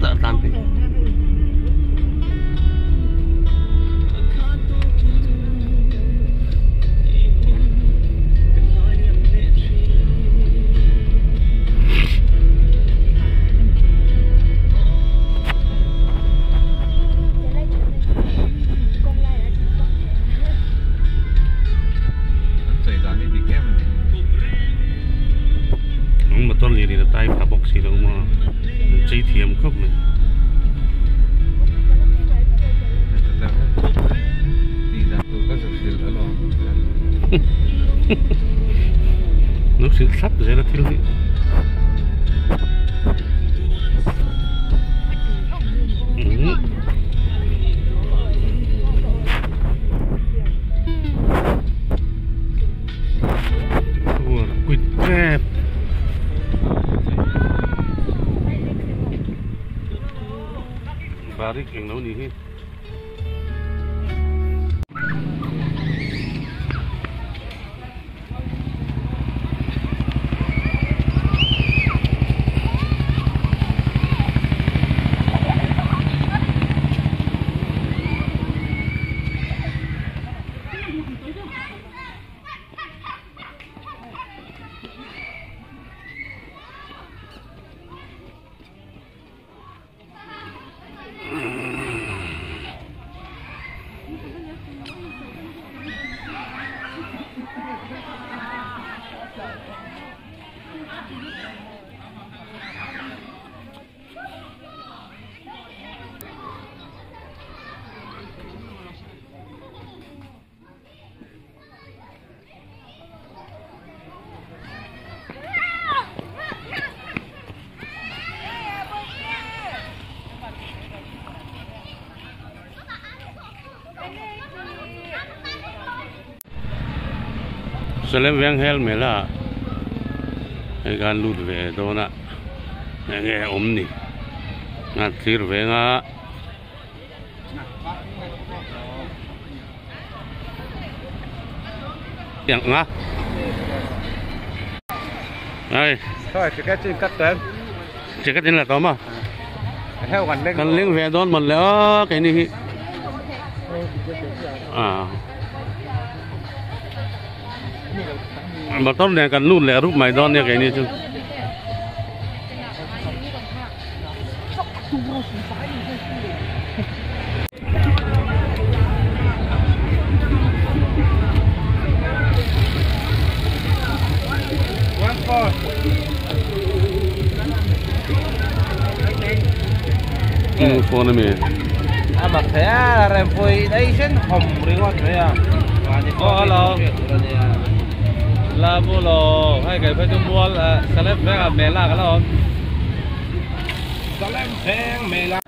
tah tlan phei. Motor lir in a tai pha bawk si lo maw an chei thiam khawp mai. Lo hrilh thlap zel a thil hi. Quit trap. Barik eng lo ni hi. Salem veng hel mela hei khan lut ve dawn a enge a awm ni a thlir veng a. Nga. Đây. Thôi, chỉ cái trên cắt tên. Chỉ cái tên là tóm à? Theo gần lên. Gần lên về đón một lỡ cái này. À. Mà tốt này cần nút lẻ rút mày đón nha cái này chứ. Phone mi. À mà thế à, rèm phôi đây sen hồng riêng thế à. Oh hello. La bolo, hay cái phải mua là Salem veng mẹ la cái đó. Salem veng mẹ la.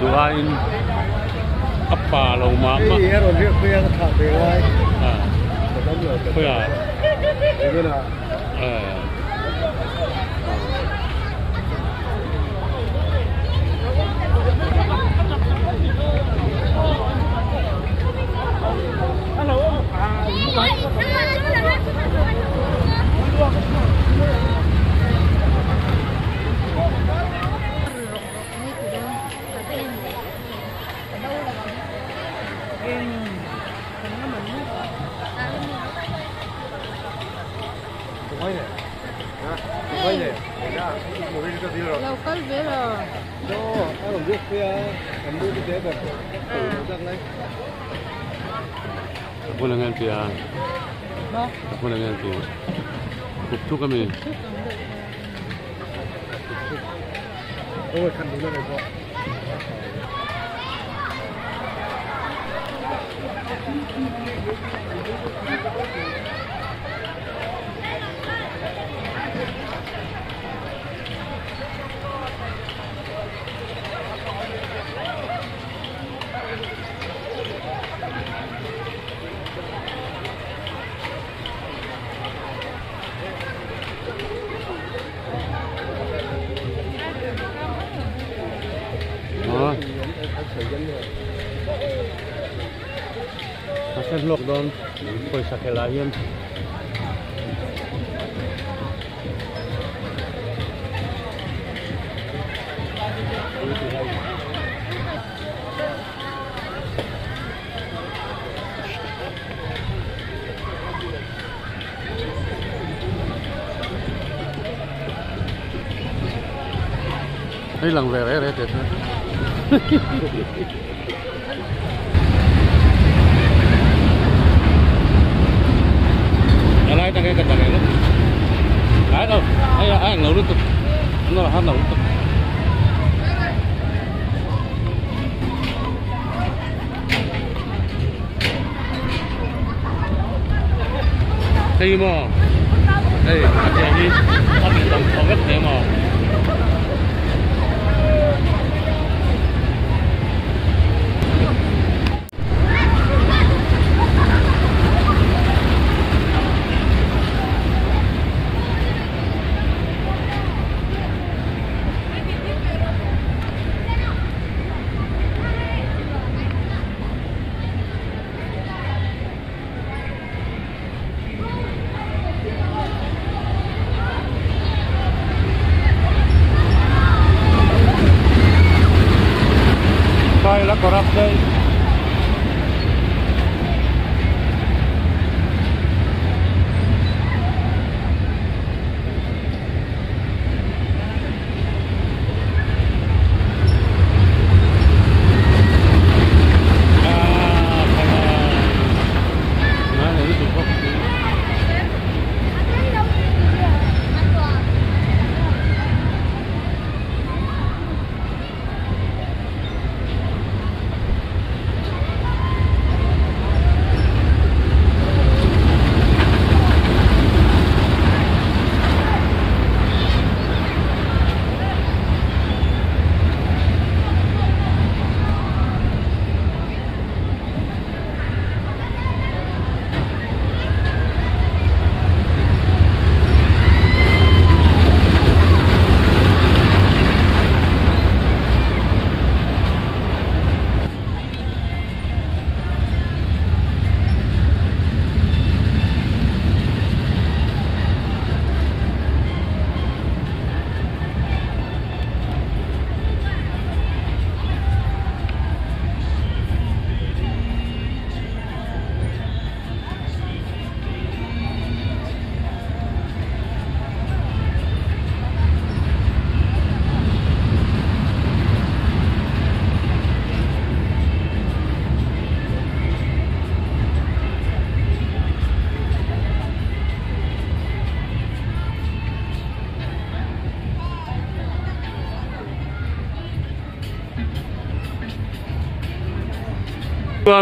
Duh aiin a pa lo mah mah. Khawiah? Lockdown pawisa khelh ah hian hei lang ve reh reh teh chuan. Ở đây ta cái cần này lúc đấy đâu hay là ai nấu liên tục nó là hát nấu liên tục thì mà đây anh chị anh bị đồng có rất thế mà corrupt.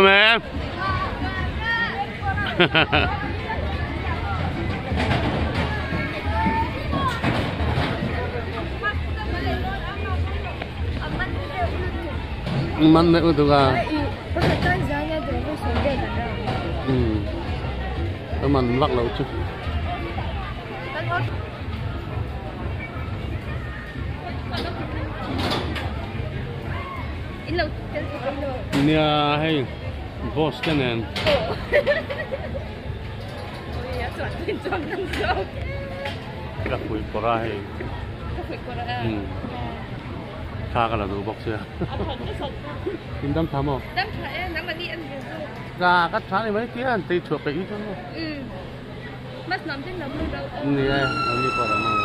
Mẹ. Man deuh lutuk a. Umm ka man vak loh chu. Nia hei boss te nen. Ka fuih pawrh a hei. Umm thla ka la duh bawk sia. In dam tha maw? Ka ka tha ni mai tia an tei chhuah peih hi chuan maw. Ni e, an ni pawh a lo mang.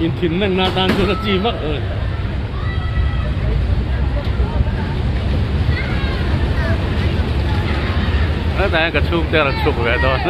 In thin reng na tan chuan a chi vak lo a ni. Hetah hian ka chhungte a rawn chhuk ve dawn.